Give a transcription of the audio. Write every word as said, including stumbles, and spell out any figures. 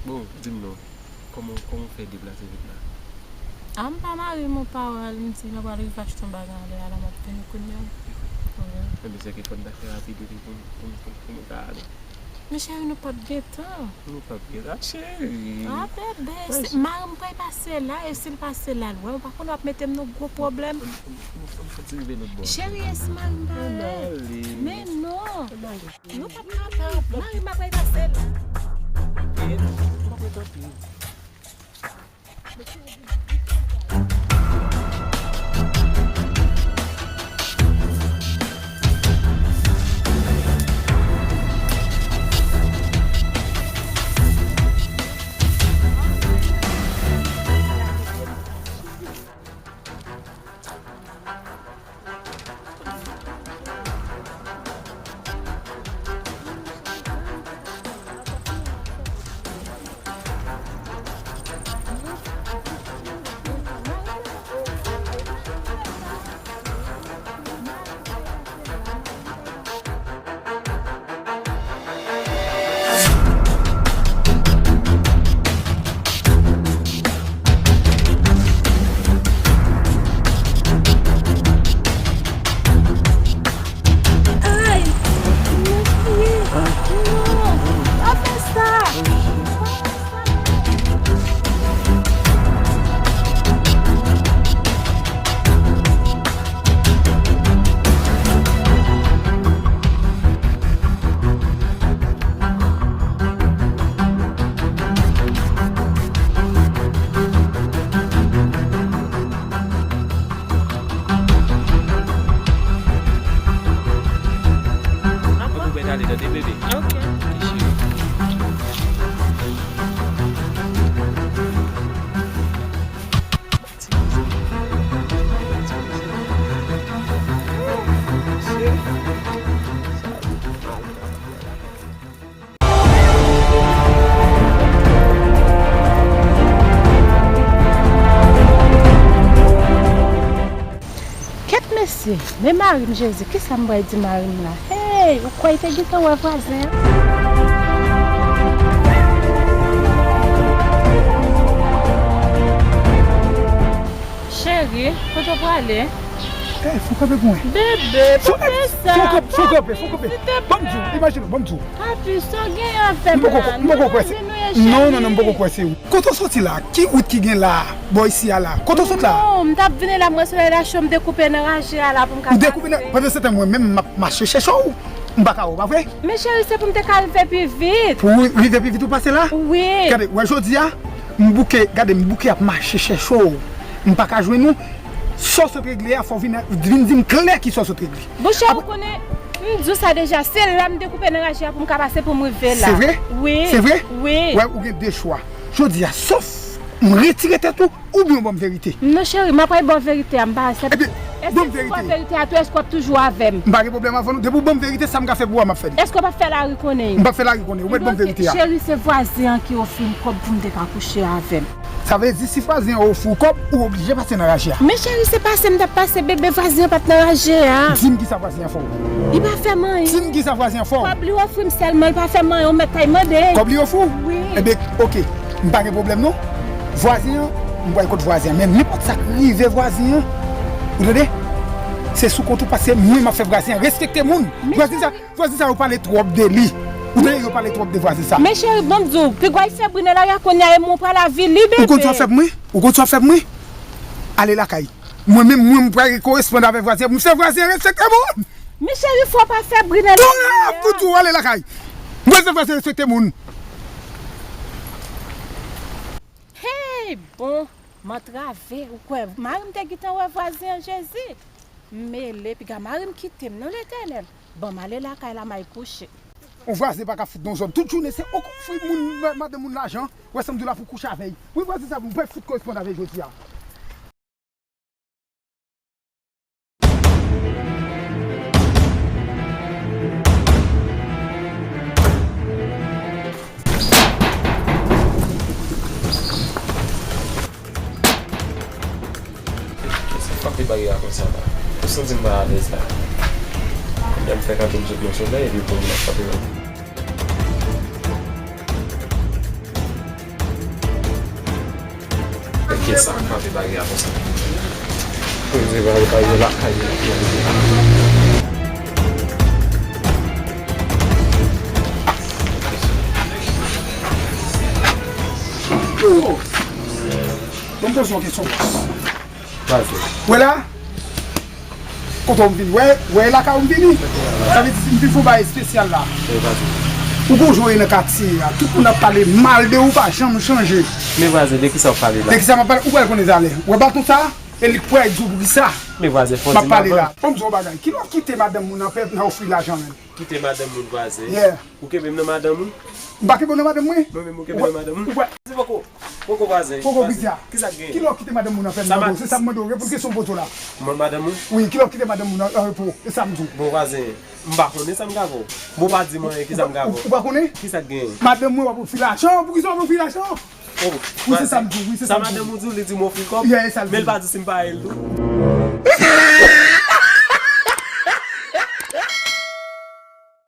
Bon, di m non, kòman, kòman w fè deplase vit la? A, m ba mari m yon pawòl, m di m pral rive achte yon bagay anlè a la, m ap vini kounye a. Wi. Ebyen, se ki fò n ta fè rapid wi pou, pou, pou, pou nou ka ale. Men cheri, nou p ap gen tan. Nou p ap gen tan, cheri. A, bebe, mari m pral pase la, e si l pase la, l wè, ou pa konnen w ap mete m nan gwo pwoblèm. Ann, ann, ann, ann fè ti rive lòt bò. Cheri, e si mari m pa ale? Men non. Nou p ap kapab. Mari m ap pase la. Ay! Non, non, pa fè sa! Mwen pou mèt ale tande, bebe. Ok. Ok, cheri. Kèt mesye, men mari m Jezi, kisa m pral di mari m la? Hey, ou kwè li te gentan wè vwazen an? Cheri, kote w prale? Ey, fò w kanpe pou mwen. Bebe, pa fè sa. Fò w kanpe, fò w kanpe, fò w kanpe. Ban m di w, imajine w, ban m di w. Papi, sa w genyen avè m la? M poko kwè se, non, non, non, m poko kwè se ou. Kote w soti la? Ki wout ki gen la, bò isi a la? Kote w sot la? Non, m t ap vini la, m wè solèy la cho, m dekoupe nan raje a la pou m ka pase. Ou dekoupe nan, pandan se tan mwen menm m ap mache chèche w. M pa ka wè w, pa vre? Men cheri, se pou m te ka rive pi vit. Pou w rive pi vit ou pase la? Wi. Gade, wè jodi a, m bouke, gade, m bouke ap mache chèche w. M pa ka jwenn ou. Sa w sot regle a, fò w vin, vin di m klè kisa w sot regle. Bon, cheri, ou konnen, m di w sa deja, se la m dekoupe nan raje a pou m ka pase pou m rive la. Se vre? Wi. Se vre? Wi. Wè, ou gen de chwa. Jodi a, sòf m retire tèt ou, oubyen w ban m verite. Non, cheri, m ap pral ba w verite a, m pa aksepte. Ebyen, ban m verite. Èske si m ba w verite a tou, èske w ap toujou avè m? M pa gen pwoblèm avè w, non. Depi w ban m verite, sa m ka fè pou ou a, m ap fè li. Èske w p ap fè lari konnen m? M p ap fè lari konnen. Ou mèt ban m verite a. Cheri, se vwazen an ki ofri m kòb pou m te ka kouche avè m. Sa vle di, si vwazen an ofri w kòb, ou oblije pase nan raje a. Men cheri, se pase m t ap pase, bebe, vwazen an pa t nan raje a. Di m kisa vwazen an fè w. Li pa fè m anyen. Di m kisa vwazen an fè w. Kòb li ofri m sèlman, li pa fè m anyen, ou mèt al mande. Kòb li ofri w? Wi. Ebyen, oke. M pa gen pwoblèm non. Vwazen an, m pral kot vwazen an. Men nenpòt sa k rive vwazen an, ou tande? Se sou kont ou, paske mwen m ap fè vwazen an respekte moun. Vwazen sa, vwazen sa yo pale twòp de li. Ou tande, yo pale twòp de vwazen sa. Men cheri, ban m di w, pi gwo l fè bri nan lari a kounye a, e mwen pral avili, bebe. Ou konn sa w ap fè pou mwen? Ou konn sa w ap fè pou mwen? Ale lakay. Mwen menm, mwen, m pral koresponn avèk vwazen an. M fè vwazen an respekte moun. Men cheri, fò w pa fè bri nan lari a. Bon, m ap fout ou ale lakay. Mwen fè vwazen respekte moun. Hey, bon, m antrave, ou kwè mari m te gentan wè vwazen an, Jezi? M mele, piga mari m kite m non, Letènèl. Ban m ale lakay la, m al kouche. Yon vwazen pa ka fout nan zòn. Tout jounen, se ou k ofri moun, madanm moun lajan. Wè sa m di w la pou w kouche avè l. Wi, vwazen sa, m pral fout koresponn avè l jodi a. Kisa frape bagay la konsa la? Ou santi m pa alèz la? Kounye a m fè kanpe m sot nan solèy epi pou m ap frape nan. Kiyès sa k frape bagay a konsa? Poze bagay yo lakay yo. Yo, ban m poze yon kesyon, bòs. Vwala. Kote w m vin? Wè, wè lakay ou m vini. Sa vle di si m vin fè yon bagay espesyal la. Ou gon jan w ye nan katye a, tout moun ap pale mal de ou, pa janm chanje. Men vwazen, de kisa w ap pale la? De kisa m ap pale? Ou pral konnen talè. Wè baton sa? E li k pral di w poukisa. Men vwazen, fò di m avan. M ap pale la. Ban m di w yon bagay. Kilè w kite madanm moun anpè nan ofri lajan menm? Kite madanm moun vwazen? Yeah. Ou kenbe m nan madanm ou? M pa kenbe w nan madanm mwen. Mwen menm ou kenbe nan madanm ou? Ou pa. Di poko. Poko vwazen. Poko vwazen. Kisa k gen? Kilè w kite madanm moun anpè nan ofri lajan? Se sa m mande w. Reponn kesyon m poze w la. Mwen madanm ou? Wi, kilè w kite madanm moun an repo? E sa m di w. Bon vwazen, m pa konnen sa m ka fè w. Bon pa di mwen kisa m ka fè w. Ou pa konnen? Kisa k gen? Madanm mwen w ap ofri lajan. Poukisa w ap ofri lajan? Oh, wi, se sa m di w, wi, se sa m di w. Sa madanm ou di w, li di m ofri kòb, yeah, e sa l di. Men l pa di si m pa ye l tou.